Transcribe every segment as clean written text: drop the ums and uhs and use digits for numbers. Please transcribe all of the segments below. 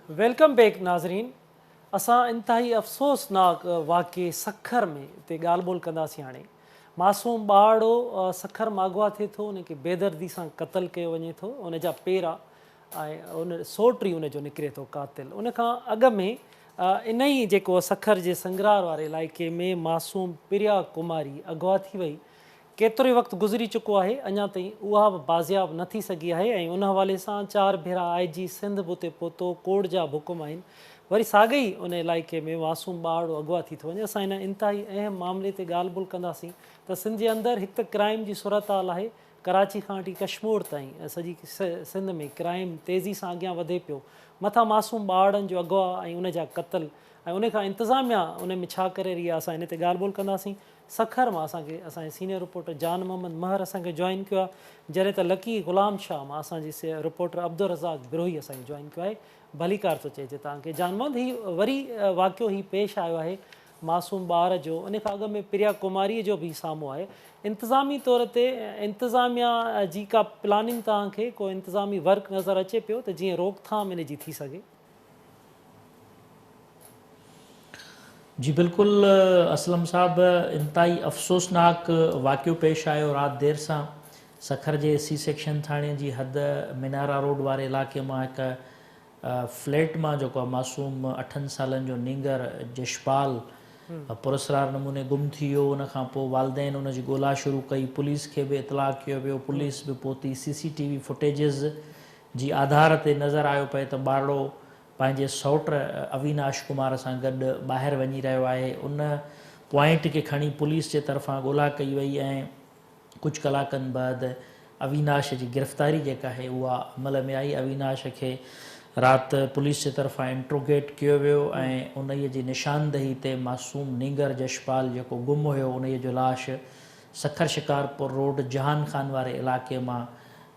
Welcome back ناظرين اسان انتهائي افسوسناڪ واقعي سکر ۾ تي ڳالهه ٻولهه ڪنداسين هاڻي معصوم ٻارڙو سکر مان اغوا ٿئي ٿو ان کي بيدردي سان قتل ڪيو وڃي ٿو ان جا پيرا ۽ ان سوٽ ئي ان جو نڪري ٿو قاتل ان کان اڳ ۾ ان ئي جيڪو سکر جي سنگرار واري علائقي ۾ معصوم پريا ڪماري اغوا ٿي وئي ڪيترو ئي وقت گذري چڪو آهي اڃا تائين اها به بازياب نه ٿي سگهي آهي ۽ ان حوالي سان چار ڀيرا آء جي سنڌ به اتي پهتو ڪوڙ جا به حڪم آهن وري ساڳئي ئي ان علائقي ۾ معصوم ٻارڙو اغوا ٿي ٿو وڃي اسان ان انتهائي اهم معاملي تي ڳالهه ٻولهه ڪنداسين ته سنڌ جي اندر هڪ ته ڪرائيم جي صورتحال آهي ڪراچي کان وٺي ڪشمور تائين سڄي سنڌ ۾ ڪرائيم تيزي سان اڳيان وڌي پيو مٿان معصوم ٻارڙن جو اغوا ۽ ان جا قتل ۽ ان کان انتظاميا ان ۾ ڇا ڪري رهي آهي اسان ان تي ڳالهه ٻولهه ڪنداسين سکر مان اسان کي اسان جي سينيئر رپورٽر جان محمد مهر اسان کي جوائن ڪيو آهي جڏهن ته لڪي غلام شاهه مان اسان جي رپورٽر عبدالرزاق بروهي اسان کي جوائن ڪيو آهي ڀليڪار ٿو چئجي توهان کي جان محمد هي وري واقعو هي پيش آيو آهي معصوم ٻار جو ان کان اڳ ۾ پريا ڪماري جو به سامهون آهي انتظامي طور تي انتظاميا جي ڪا پلاننگ توهان کي ڪو انتظامي ورڪ نظر اچي پيو ته جيئن روڪٿام ان جي ٿي سگهي. جي بلڪل اسلم صاحب انتهائي افسوسناڪ واقعو پيش آيو رات دير سان سکر جي سي سيڪشن ٿاڻي جي حد منارا روڊ واري علائقي مان هڪ فليٽ مان جيڪو آهي معصوم اٺن سالن جو نينگر جشپال پراسرار نموني گم ٿي ويو ان کان پوء والدين ان جي ڳولا شروع ڪئي پوليس کي به اطلاع ڪيو ويو پوليس به پهتي سي سي ٽي وي فوٽيجز جي آڌار تي نظر آيو پئي ته ٻارڙو پنهنجي سئوٽ اويناش ڪمار سان گڏ ٻاهر وڃي رهيو آهي ان پوائنٽ کي کڻي پوليس جي طرفان ڳولا ڪئي وئي ۽ ڪجهه ڪلاڪن بعد اويناش جي گرفتاري جيڪا آهي اها عمل ۾ آئي اويناش کي رات پوليس جي طرفان انٽروگيٽ ڪيو ويو ۽ انهي جي نشاندهي تي معصوم نينگر جشپال جيڪو گم هيو انهي جو لاش سکر شڪارپور روڊ جهان خان واري علائقي مان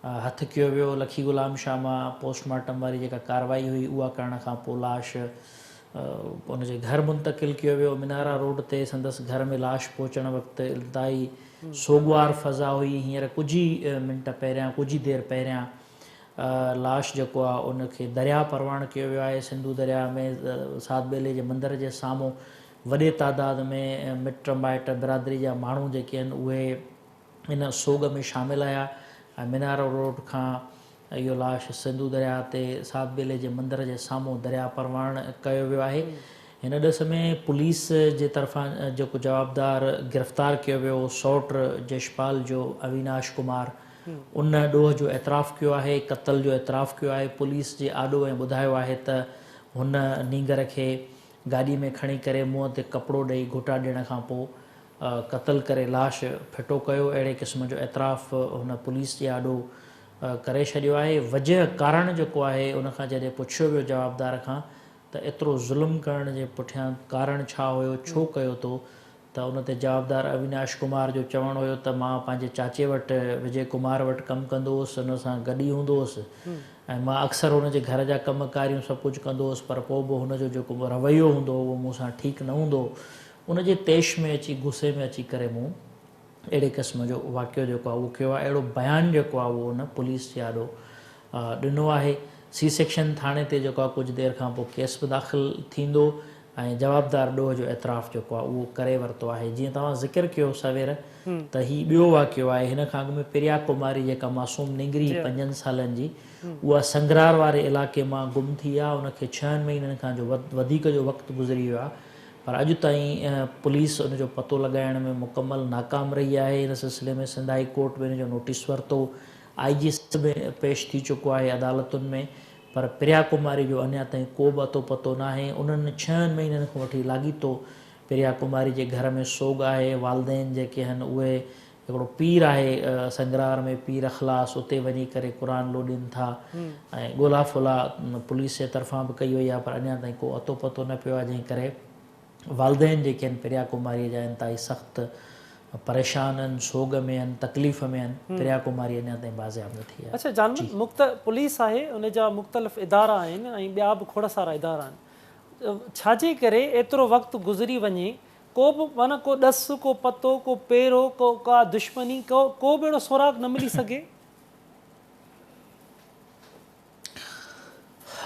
هٿ ڪيو ويو، لکي غلام شاهه مان پوسٽ مارٽم واري جيڪا ڪارروائي هئي اها ڪرڻ کان پوء لاش ان جي گهر منتقل ڪيو ويو، منارا روڊ تي سندس گهر ۾ لاش پهچڻ وقت انتهائي سوڳوار فضا هئي، هينئر ڪجهه ئي منٽ پهريان ڪجهه ئي دير پهريان لاش جيڪو آهي ان کي درياء پرواڻ ڪيو ويو آهي، سنڌو درياء ۾ ساڌ ٻيلي جي مندر جي سامهون وڏي تعداد ۾ مٽ مائٽ برادري جا ماڻهو جيڪي آهن اهي ان سوڳ ۾ شامل آيا ۽ منارو روڊ کان اهو لاش سنڌو درياء تي ساڌ ٻيلي جي مندر جي سامهون درياء پرواڻ ڪيو ويو آهي. هن ڏس ۾ پوليس جي طرفان جيڪو جوابدار گرفتار ڪيو ويو سئوٽ جشپال جو اويناش ڪمار ان ڏوهه جو اعتراف ڪيو آهي، قتل جو اعتراف ڪيو آهي، پوليس جي آڏو ۽ ٻڌايو آهي ته هن نينگر کي گاڏي ۾ کڻي ڪري منهن تي ڪپڙو ڏئي گهوٽا ڏيڻ کان پوء قتل ڪري لاش ڦٽو ڪيو اهڙي قسم جو اعتراف هن پوليس جي آڏو ڪري ڇڏيو آهي وجهه ڪارڻ جيڪو آهي ان کان جڏهن پڇيو ويو جوابدار کان ته ايترو ظلم ڪرڻ جي پٺيان ڪارڻ ڇا هيو ڇو ڪيو تو ته ان تي جوابدار اويناش ڪمار جو چوڻ هيو ته مان پنهنجي چاچي وٽ وجي ڪمار وٽ ڪم ڪندو هوس ان سان گڏ ئي هوندو هوس ۽ مان اڪثر هن جي گهر جا ڪم ڪاريون سڀ ڪجهه ڪندو هوس پر پوء به هن جو جيڪو رويو هوندو هو اهو مون سان ٺيڪ نه هوندو هو ان جي طيش ۾ اچي غصي ۾ اچي ڪري مون اهڙي قسم جو واقعو جيڪو آهي اهو ڪيو آهي اهڙو بيان جيڪو آهي اهو هن پوليس جي آڏو ڏنو آهي سي سيڪشن ٿاڻي تي جيڪو آهي ڪجهه دير کان پوء ڪيس به داخل ٿيندو ۽ جوابدار ڏوهه جو اعتراف جيڪو آهي اهو ڪري ورتو آهي. جيئن توهان ذڪر ڪيو سوير ته هي ٻيو واقعو آهي هن کان اڳ ۾ پريا ڪماري جيڪا معصوم نينگري هئي پنجن سالن جي اها سنگرار واري علائقي مان گم ٿي آهي ان کي ڇهن مهينن کان جو وڌيڪ جو وقت گذري ويو آهي پر اڄ تائين پوليس ان جو پتو لڳائڻ ۾ مڪمل ناڪام رهي آهي ان سلسلي ۾ سنڌ هائي ڪورٽ به ان جو نوٽيس ورتو آء جي سنڌ به پيش ٿي چڪو آهي عدالتن ۾ پر پريا ڪماري جو اڃا تائين ڪو به اتو پتو ناهي. انهن ڇهن مهينن کان وٺي لاڳيتو پريا ڪماري جي گهر ۾ سوڳ آهي. والدين جيڪي آهن اهي هڪڙو پير آهي سنگرار ۾ پير اخلاص اتي وڃي ڪري قرآن لوڏين ٿا ۽ ڳولا ڦولا پوليس جي طرفان به ڪئي وئي آهي پر اڃا تائين ڪو اتو پتو نه پيو آهي جنهن ڪري والدين جيڪي آهن پريا ڪماريء جا انتهائي سخت پريشان آهن، سوڳ ۾ آهن، تڪليف ۾ آهن، پريا ڪماري اڃا تائين بازياب نه ٿي آهي. اڇا جان مخت پوليس آهي ان جا مختلف ادارا آهن ۽ ٻيا به کوڙ سارا ادارا آهن ڇاجي ڪري ايترو وقت گذري وڃي ڪو به معنيٰ ڪو ڏس ڪو پتو ڪو پيرو ڪو ڪا دشمني ڪو ڪو به اهڙو سراغ نه ملي سگهي؟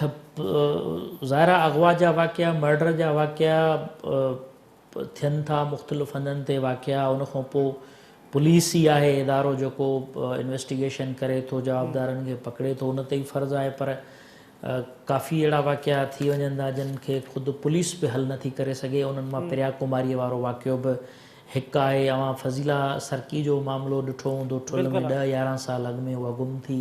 ظاهر آهي اغوا جا واقعا مرڊر جا واقعا ٿين ٿا مختلف هنڌن تي واقعا ان کان پوء پوليس ئي آهي ادارو جيڪو انويسٽيگيشن ڪري ٿو جوابدارن کي پڪڙي ٿو ان تي ئي فرض آهي پر ڪافي اهڙا واقعا ٿي وڃن ٿا جن کي خود پوليس به حل نٿي ڪري سگهي انهن مان پريا ڪماري وارو واقعو به هڪ آهي اوهان فضيلا سرڪي جو معاملو ڏٺو هوندو ٺل ۾ ڏهه يارهن سال اڳ ۾ اها گم ٿي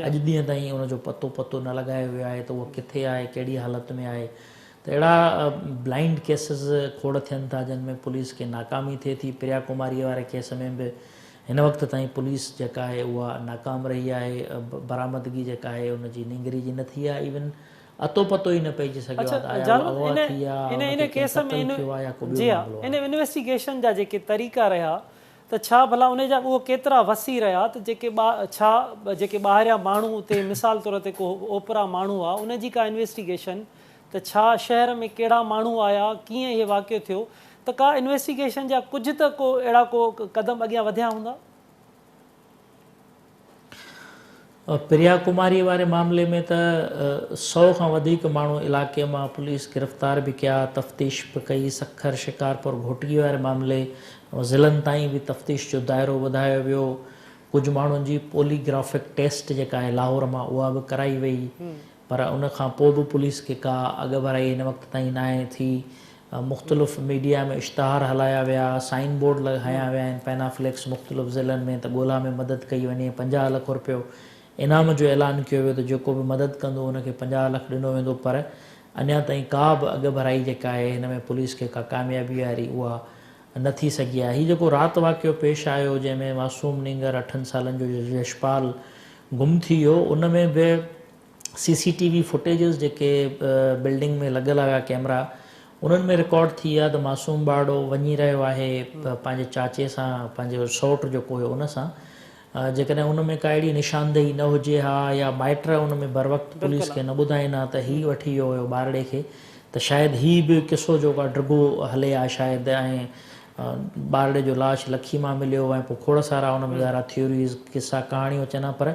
اڄ ڏينهن تائين ان جو پتو پتو نه لڳايو ويو آهي ته اها ڪٿي آهي ڪهڙي حالت ۾ آهي ته اهڙا بلائنڊ ڪيسز کوڙ ٿين ٿا جن ۾ پوليس کي ناڪامي ٿئي ٿي پريا ڪماري واري ڪيس ۾ به هن وقت تائين پوليس جيڪا آهي اها ناڪام رهي آهي برآمدگي جيڪا آهي ان جي نينگري جي نه ٿي آهي ايون اتو پتو ئي نه پئجي سگهيو آهي ته آيا اها اغوا ٿي آهي ان کي ڪنهن قتل ڪيو آهي يا ڪو ٻيو معاملو آهي. ان انويسٽيگيشن جا جيڪي طريقا رهيا ته ڇا ڀلا ان جا اهو ڪيترا وسيع رهيا ته جيڪي ڇا جيڪي ٻاهريان ماڻهو اتي مثال طور تي ڪو اوپرا ماڻهو آ ان جي ڪا انويسٽيگيشن ته ڇا شهر ۾ ڪهڙا ماڻهو آيا ڪيئن اهي واقعو ٿيو ته ڪا انويسٽيگيشن جا ڪجهه ته ڪو اهڙا ڪو قدم اڳيان وڌيا هوندا. پريا ڪماري واري معاملي ۾ ته سئو کان وڌيڪ ماڻهو علائقي مان پوليس گرفتار به ڪيا، تفتيش به ڪئي، سکر، شڪارپور، گهوٽڪي واري معاملي ضلعن تائين به تفتيش جو دائرو وڌايو ويو، ڪجهه ماڻهن جي پولي گرافڪ ٽيسٽ جيڪا آهي لاهور مان اها به ڪرائي وئي پر ان کان پوء به پوليس کي ڪا اڳڀرائي هن وقت تائين ناهي ٿي، مختلف ميڊيا ۾ اشتهار هلايا ويا، سائن بورڊ هنيا ويا آهن، پينافليڪس مختلف ضلعن ۾ ته ڳولا ۾ مدد ڪئي وڃي، 50 لک رپيو انعام جو اعلان ڪيو ويو ته جيڪو به مدد ڪندو ان کي 50 لک ڏنو ويندو پر اڃا تائين ڪا به اڳڀرائي جيڪا آهي هن ۾ پوليس کي ڪا ڪاميابي واري اها نه ٿي سگهي آهي. هي جيڪو رات واقعو پيش آيو جنهن ۾ معصوم نينگر اٺن سالن جو يشپال گم ٿي ويو ان ۾ به سي سي ٽي وي فوٽيجز جيڪي بلڊنگ ۾ لڳل هيا ڪيمرا انهن ۾ رڪارڊ ٿي ويا ته معصوم ٻارڙو وڃي رهيو آهي پنهنجي چاچي سان پنهنجو سئوٽ جيڪو هيو ان سان جيڪڏهن ان ۾ ڪا اهڙي نشاندهي نه هجي ها يا مائٽ ان ۾ بروقت پوليس کي نه ٻڌائين ها ته هي وٺي ويو هيو ٻارڙي کي ته شايد هي به قصو جيڪو آهي ڊگهو هلي ها شايد ۽ ٻارڙي جو لاش لکي مان مليو ۽ پوء کوڙ سارا ان ۾ ظاهر آهي ٿيوريز قصا ڪهاڻيون اچن ها پر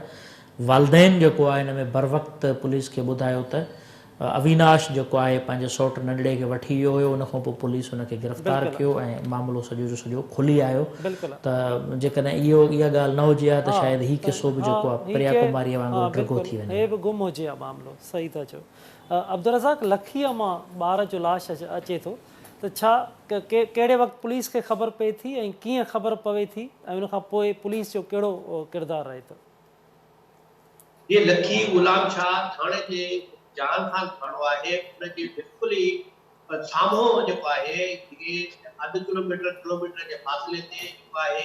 والدين جيڪو آهي ان ۾ بروقت پوليس کي ٻڌايو ته اويناش جيڪو آهي پنهنجي سئوٽ ننڍڙي کي وٺي ويو هيو ان کان پوء پوليس ان کي گرفتار ڪيو ۽ معاملو سڄو جو سڄو کلي آيو ته جيڪڏهن اهو اها ڳالهه نه هجي ها ته شايد هي قصو به جيڪو آهي پريا ڪماريء وانگر ڊگهو ٿي وڃي ها. هي به گم هجي ها معاملو. صحيح ٿا چئو. عبدالرزاق لکيء مان ٻار جو لاش اچي ٿو ته ڇا ڪهڙي وقت پوليس کي خبر پئي ٿي ۽ ڪيئن خبر پوي ٿي ۽ ان کان پوء پوليس جو ڪهڙو ڪردار رهي ٿو؟ هي لکي غلام شاهه ٿاڻي جي جهان خان ٿاڻو آهي ان جي بلڪل ئي سامهون جيڪو آهي هي اڌ ڪلوميٽر ڪلوميٽر جي فاصلي تي جيڪو آهي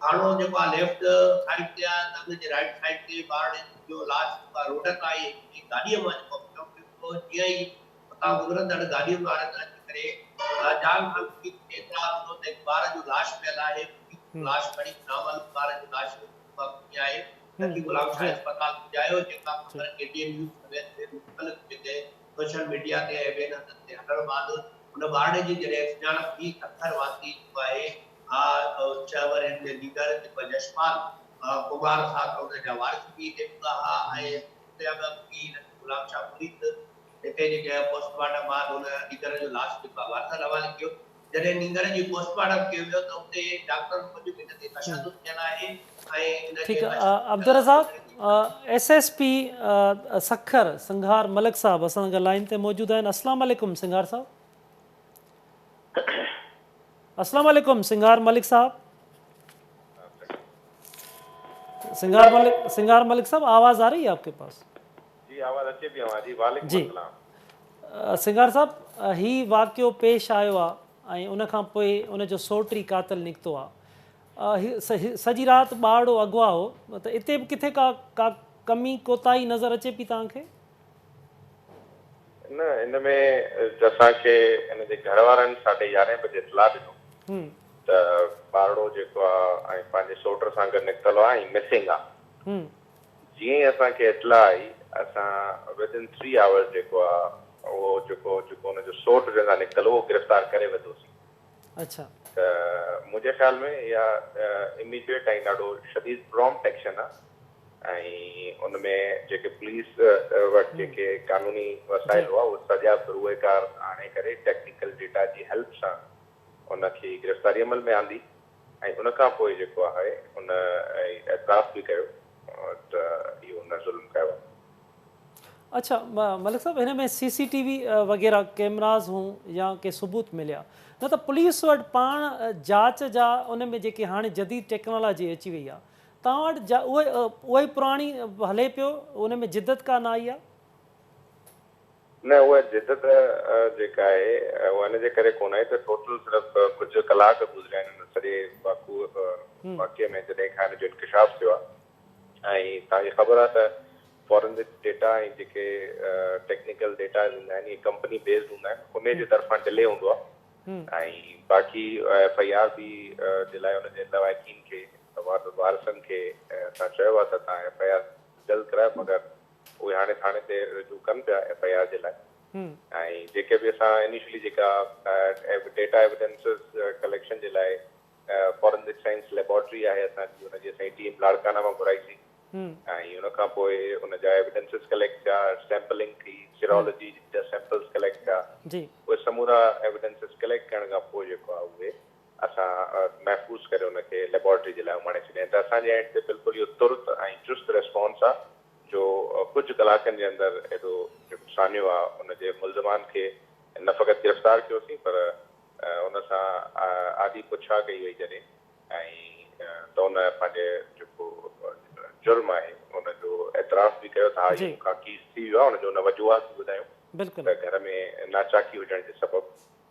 ٿاڻو جيڪو آهي ليفٽ سائيڊ تي آهي ته ان جي رائيٽ سائيڊ تي ٻارڙي جو لاش جيڪو آهي روڊ تان ئي هڪڙي گاڏيء مان جيڪو پيو جيئن ئي اتان گذرندڙ گاڏين وارن اچي ڪري جان خان پوليس کي اطلاع ڏنو ته هڪ ٻار جو لاش پيل آهي، پوليس لاش کڻي نامعلوم ٻار جو لاش کڻي آئي، لکي غلام شاهه اسپتال پڄايو، جيڪا خبر ڪي ٽي اين نيوز سميت ٻين مختلف جتي سوشل ميڊيا تي ۽ ٻين هنڌن تي هلڻ بعد ان ٻارڙي جي جڏهن سڃاڻپ ٿي سکر واسي جيڪو آهي ڇهه ورهين جي نينگر جيڪو يشپال ڪمار سان ته ان جا وارث به هتي پڳا ها ۽ اتي به لکي غلام شاهه پوليس هتي جيڪي پوسٽ مارٽم بعد ان نينگر جو لاش جيڪو آهي وارثن حوالي ڪيو. جڏهن نينگر جي پوسٽ مارٽم ڪيو ويو ته اتي ڊاڪٽرن موجب هن تي تشدد ٿيل آهي ۽ ان جي ٺيڪ Abdul Razzaq S S P Sukkur Sanghar Malik صاحب اسان سان گڏ لائين تي موجود آهن السلام عليڪم سنگهار صاحب. السلام عليڪم سنگهار ملڪ صاحب. سنگهار ملڪ سنگهار ملڪ صاحب آواز آ رهي هي آپ ڪي پاس. جي آواز اچي پئي اوهان جي وعليڪم السلام. سنگهار صاحب هي واقعو پيش آيو آ ۽ ان کان پوء ان جو سوٽ ئي قاتل نڪتو آ سڄي رات ٻارڙو اغوا هو ته اتي به ڪٿي ڪا ڪا ڪمي ڪوتاهي نظر اچي پئي توهان کي؟ نه ان ۾ اسان کي ان جي گهر وارن ساڍي يارهين بجي اطلاع ڏنو ته ٻارڙو جيڪو آ ۽ پنهنجي سوٽ سان گڏ نڪتل آ ۽ مسنگ آ. جيئن ئي اسان کي اطلاع آئي اسان ود ان ٿري آورز جيڪو آ اهو جيڪو جيڪو ان جو سوٽ جنهن سان نڪتل هو اهو گرفتار ڪري وڌوسين. اڇا. ته منهنجي خيال ۾ اها اميجيٽ ۽ ڏاڍو شديد پرامپٽ ايڪشن آ. ۽ ان ۾ جيڪي پوليس وٽ جيڪي قانوني وسائل هئا اهي سڄا بروئي ڪار آڻي ڪري ٽيڪنيڪل ڊيٽا جي هيلپ سان ان کي گرفتاري عمل ۾ آندي ۽ ان کان پوء جيڪو آهي ان اعتراف به ڪيو ته اهو ان ظلم ڪيو آهي. اڇا ملڪ صاحب هن ۾ سي سي ٽي وي وغيره ڪيمراز هون يا ڪي ثبوت مليا نه ته پوليس وٽ پاڻ جاچ جا ان ۾ جيڪي هاڻي جديد ٽيڪنالاجي اچي وئي آهي توهان وٽ جا اهي اهي ئي پراڻي هلي پيو ان ۾ جدت ڪا نه آئي آهي؟ نه اها جدت جيڪا آهي اها ان جي ڪري ڪونه آئي ته ٽوٽل صرف ڪجهه ڪلاڪ گذريا آهن ان سڄي واقعي ۾ جڏهن کان ان جو انڪشاف ٿيو آهي ۽ توهان کي خبر آهي ته فارنزڪ ڊيٽا ۽ جيڪي ٽيڪنيڪل ڊيٽا هوندا آهن اهي ڪمپني بيسڊ هوندا آهن انهي جي طرفان ڊلي هوندو آهي ۽ باقي ايف I R به جي لاء ان جي لواحقين کي وارثن کي اسان چيو آهي ته توهان ايف I R جلد ڪرايو مگر اهي هاڻي ٿاڻي تي رجوع ڪن پيا ايف I R جي لاء ۽ جيڪي به اسان انيشلي جيڪا ڊيٽا ايويڊنسز ڪليڪشن جي لاء فارنزڪ سائنس ليبارٽري آهي اسان جي ان جي اسان جي ٽيم لاڙڪانا مان گهرائي سين ۽ ان کان پوء ان جا ايويڊنسز ڪليڪٽ ٿيا، سيمپلنگ ٿي، سيرولاجي جا سيمپلز ڪليڪٽ ٿيا، اهي سمورا ايويڊنسز ڪليڪٽ ڪرڻ کان پوء جيڪو آهي اهي اسان محفوظ ڪري ان کي ليبارٽري جي لاء اماڻي ڇڏيا آهن ته اسان جي اينڊ تي بلڪل اهو ترت ۽ چست ريسپانس آهي جو ڪجهه ڪلاڪن جي اندر ايڏو جيڪو سانحو آهي ان جي ملزمان کي نه فقط گرفتار ڪيوسين پر ان سان آڏي پڇا ڪئي وئي جڏهن ۽ ته ان پنهنجي جيڪو جرم آهي ان جو اعتراف به ڪيو ته ها اهو مون کان ڪيس ٿي ويو آهي ان جو ان وجوهات به ٻڌايون ته گهر ۾ ناچاقي هجڻ جي سبب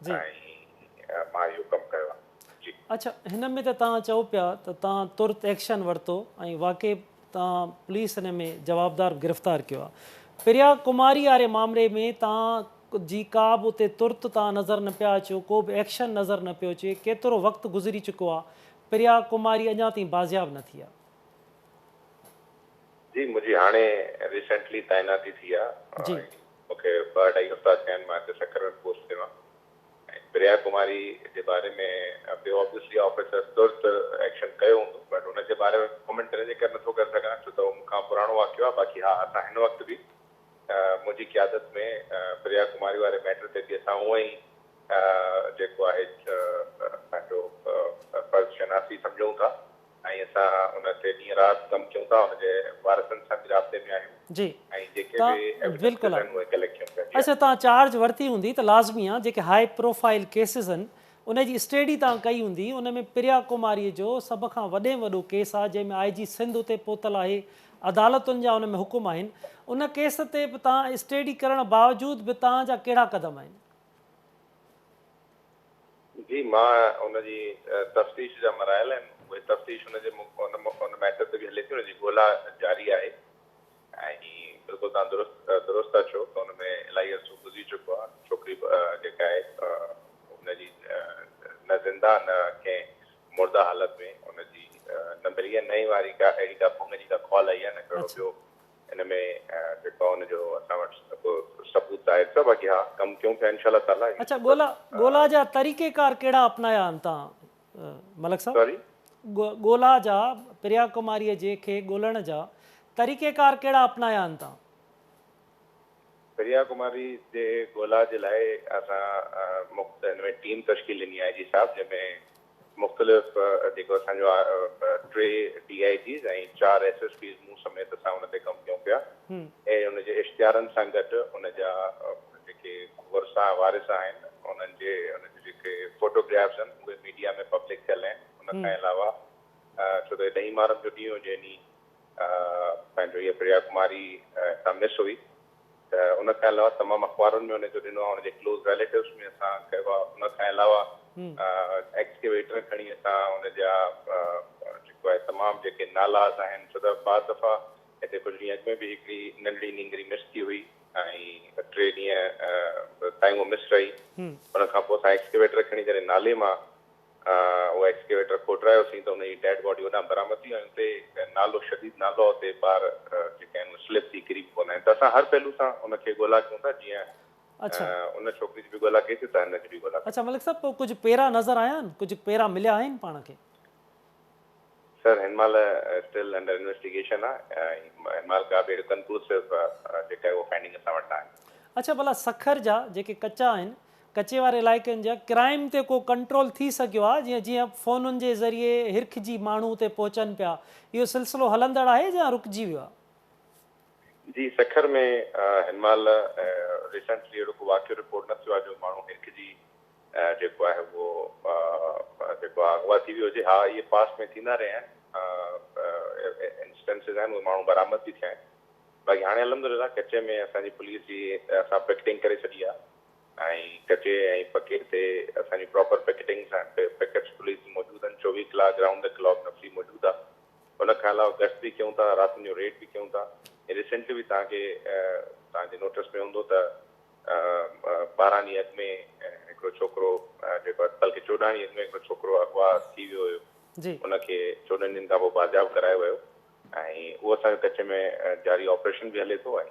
۽ مان اهو ڪم ڪيو آهي. جي. اڇا هن ۾ ته توهان چئو پيا ته توهان ترت ايڪشن ورتو ۽ واقعي توهان پوليس ان ۾ جوابدار به گرفتار ڪيو آهي. پريا ڪماري واري مامري ۾ توهان جي ڪا به اتي ترت توهان نظر نه پيا اچو، ڪو به ايڪشن نظر نه پيو اچي، ڪيترو وقت گذري چڪو آ، پريا ڪماري اڃا تائين بازياب نه ٿي آ. جي منهنجي هاڻي ريسينٽلي تعيناتي ٿي آ ۽ مون کي ٻه اڍائي هفتا ٿيا آهن مان هتي سکر ۾ پوسٽ ٿيو آهيان ۽ پريا ڪماري جي باري ۾ ٻيو آبويسلي آفيسر ترت ايڪشن ڪيو هوندو بٽ ان جي باري ۾ ڪمينٽ ان جي ڪري نٿو ڪري سگهان ڇو ته اهو مون کان پراڻو واقعو آ باقي ها اسان هن وقت به منهنجي قيادت ۾ پريا ڪماري واري ميٽر تي به اسان اونئن ئي جيڪو آهي پنهنجو فرض شناسي سمجهون ٿا ۽ اسان ان تي ڏينهن رات ڪم ڪيون ٿا ان جي وارثن سان به رابطي ۾ آهيون جي ۽ جيڪي به ايويڊنسز آهن اهي ڪليڪٽ ڪيون پيا. جي اڇا توهان چارج ورتي هوندي ته لازمي آ جيڪي هاء پروفائيل ڪيسز آهن ان جي اسٽيڊي توهان ڪئي هوندي ان ۾ پريا ڪماري جو سڀ کان وڏي ۾ وڏو ڪيس آ جنهن ۾ آء جي سنڌ اتي پهتل آهي عدالتن جا ان ۾ حڪم آهن ان ڪيس تي به توهان اسٽيڊي ڪرڻ باوجود به توهان جا ڪهڙا قدم آهن؟ جي مان ان جي تفتيش جا مراحل آهن اهي تفتيش ان جي ان ميٽر تي به هلي ٿي ان جي ڳولا جاري آهي ۽ بلڪل توهان درست درست ٿا چئو ته ان ۾ الاهي عرصو گذري چڪو آهي ڇوڪري جيڪا آهي ان جي نه زنده نه ڪنهن مرده حالت ۾ ان جي نه ملي آهي نه ئي واري ڪا اهڙي ڪا ڀونگ جي ڪا ڪال آئي آهي نه ڪهڙو ٻيو ان ۾ جيڪو ان جو اسان وٽ ڪو ثبوت ظاهر ٿيو باقي ها ڪم ڪيون پيا انشاء الله تعالي اڇا ڳولا ڳولا جا طريقيڪار ڪهڙا اپنايا آهن توهان ملڪ صاحب سوري. ڳولا جا پريا ڪماريء جي کي ڳولڻ جا طريقيڪار ڪهڙا اپنايا آهن توهان؟ پريا ڪماري جي ڳولا جي لاء اسان هن ۾ ٽيم تشڪيل ڏني آهي آء جي صاحب جنهن ۾ مختلف جيڪو اسان جو ٽي ڊي I Gs ۽ چار ايس ايس پيز مون سميت اسان ان تي ڪم ڪيون پيا ۽ ان جي اشتهارن سان گڏ ان جا جيڪي ورثا وارث آهن انهن جي ان جي جيڪي فوٽوگرافس آهن اهي ميڊيا ۾ پبلڪ ٿيل آهن ان کان علاوه ڇو ته ڏهين محرم جو ڏينهن هو جنهن ڏينهن پنهنجو هيء پريا ڪماري هتان مس هئي ته ان کان علاوه تمام اخبارن ۾ ان جو ڏنو آهي ان جي ڪلوز ريليٽوز ۾ اسان ڪيو آهي ان کان علاوه ايڪسڪيويٽر کڻي اسان ان جا جيڪو آهي تمام جيڪي نالاز آهن ڇو ته بعض دفعا هتي ڪجهه ڏينهن اڳ ۾ به هڪڙي ننڍڙي نينگري مس ٿي هئي ۽ ٽي ڏينهن تائين هوء مس رهي. ان کان پوء اسان ايڪسڪيويٽر کڻي جڏهن نالي مان اهو ايڪسڪيويٽر کوٽرايوسين ته ان جي ڊيڊ باڊي اوڏانهن برآمد ٿي ۽ اتي نالو شديد نالو آهي اتي ٻار جيڪي آهن اهي سلپ ٿي ڪري به پوندا آهن ته اسان هر پهلو سان ان کي ڳولا ڪيون ٿا جيئن ان ڇوڪري جي به ڳولا ڪئي سين ته هن جي به ڳولا ڪئي. اڇا ملڪ صاحب پوء ڪجهه پيرا نظر آيا آهن؟ ڪجهه پيرا مليا آهن پاڻ کي؟ سر هن مهل اسٽل انڊر انويسٽيگيشن آ ۽ هن مهل ڪا به اهڙي ڪنڪلوسو جيڪا آهي اها فائنڊنگ اسان وٽ نه آهي. اڇا ڀلا سکر جا جيڪي ڪچا آهن ڪچي واري علائقن جا ڪرائيم تي ڪو ڪنٽرول ٿي سگهيو آ جيئن جيئن فونن جي ذريعي هرکجي ماڻهو اتي پهچن پيا اهو سلسلو هلندڙ آهي يا رڪجي ويو آ؟ جي سکر ۾ هن مهل ريسنٽلي اهڙو ڪو واقعو رپورٽ نه ٿيو آ جو ماڻهو هرکجي جيڪو آهي اهو جيڪو آهي اغوا ٿي ويو هجي ها اهي پاسٽ ۾ ٿيندا رهيا آهن انسٽنسز آهن اهي ماڻهو برآمد به ٿيا آهن باقي هاڻي الحمدلله ڪچي ۾ اسان جي پوليس جي اسان پڪيٽنگ ڪري ڇڏي آهي ۽ ڪچي ۽ پڪي تي اسان جي پراپر پڪيٽنگس آهن پڪيٽس پوليس جي موجود آهن 24 ڪلاڪ رائونڊ the clock نفري موجود آهي ان کان علاوه گشت به ڪيون ٿا راتين جو ريڊ به ڪيون ٿا ريسنٽلي به توهان کي توهان جي نوٽس ۾ هوندو ته 12 ڏينهن اڳ ۾ هڪڙو ڇوڪرو جيڪو آهي بلڪه 14 ڏينهن اڳ ۾ هڪڙو ڇوڪرو اغوا ٿي ويو هيو ان کي 14 ڏينهن کان پوء بازياب ڪرايو ويو ۽ اهو اسان جو ڪچي ۾ جاري آپريشن به هلي ٿو ۽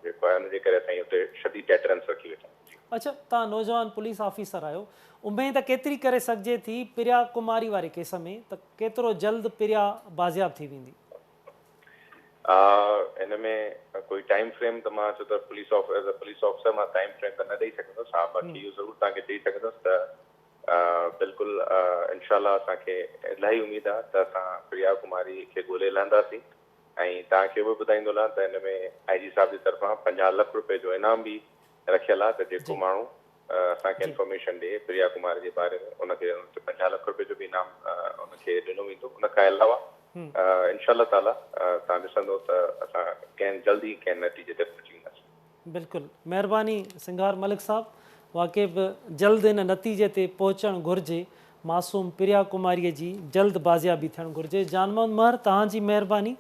جيڪو آهي ان جي ڪري اسان اتي شديد ڊيٽرنس رکي ويٺا آهيون. اڇا توهان نوجوان پوليس آفيسر آهيو اميد ڪيتري ڪري سگهجي ٿي پريا ڪماري واري ڪيس ۾ ته ڪيترو جلد پريا بازياب ٿي ويندي؟ ان ۾ ڪوئي ٽائيم فريم ته مان ڇو ته police of as a police officer مان ٽائيم فريم ته نه ڏئي سگهندس ها باقي اهو ضرور توهان کي چئي سگهندس ته بلڪل انشاء الله اسان کي الاهي اميد آهي ته اسان پريا ڪماري کي ڳولي لهنداسين ۽ توهان کي اهو به ٻڌائيندو هلان ته ان ۾ آء جي صاحب جي طرفان 50 لک روپيه جو انعام به رکيل آهي ته جيڪو ماڻهو اسان کي انفارميشن ڏي پريا ڪمار جي باري ۾ ان کي ان تي 50 لک روپيه جو به انعام ان کي ڏنو ويندو ان کان علاوه انشاء الله تعالي توهان ڏسندو ته اسان ڪنهن جلد ئي ڪنهن نتيجي تي پهچي وينداسين. بلڪل مهرباني سنگهار ملڪ صاحب واقعي به جلد ان نتيجي تي پهچڻ گهرجي معصوم پريا ڪماري جي جلد بازيابي ٿيڻ گهرجي جان محمد مهر توهان جي مهرباني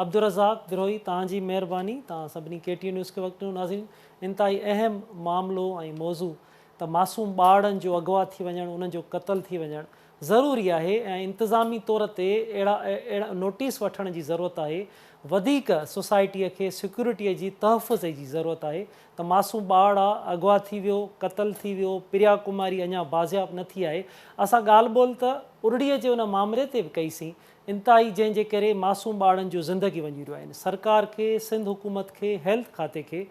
عبدالرزاق بروهي توهان جي مهرباني توهان سڀني ڪي ٽي نيوز کي وقت ڏنو ناظرين انتهائي اهم معاملو ۽ موضوع ته معصوم ٻارڙن جو اغوا ٿي وڃڻ انهن جو قتل ٿي وڃڻ ضروري آهي ۽ انتظامي طور تي اهڙا اهڙا نوٽيس وٺڻ جي ضرورت آهي وڌيڪ سوسائٽيء کي سيڪيورٽيء جي تحفظ جي ضرورت آهي ته معصوم ٻارڙا اغوا ٿي ويو قتل ٿي ويو پريا ڪماري اڃا بازياب نه ٿي آهي اسان ڳالهه ٻولهه ته ارڙيء جي ان مامري تي به ڪئي سين انتهائي جنهن جي ڪري معصوم ٻارڙن جون زندگي وڃي رهيون آهن سرڪار کي سنڌ حڪومت کي هيلٿ کاتي کي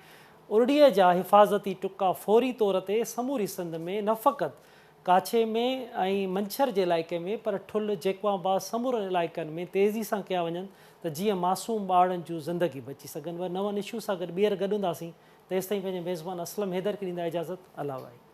ارڙيء جا حفاظتي ٽڪا فوري طور تي سموري سنڌ ۾ نه فقط ڪاڇي ۾ ۽ منڇر جي علائقي ۾ پر ٺل، جيڪب آباد سمورن علائقن ۾ تيزي سان ڪيا وڃن ته جيئن معصوم ٻارڙن جون زندگي بچي سگهن ور نون اشو سان گڏ ٻيهر گڏ هونداسين تيستائين پنهنجي ميزبان اسلم حيدر کي ڏيندا اجازت الله واهي.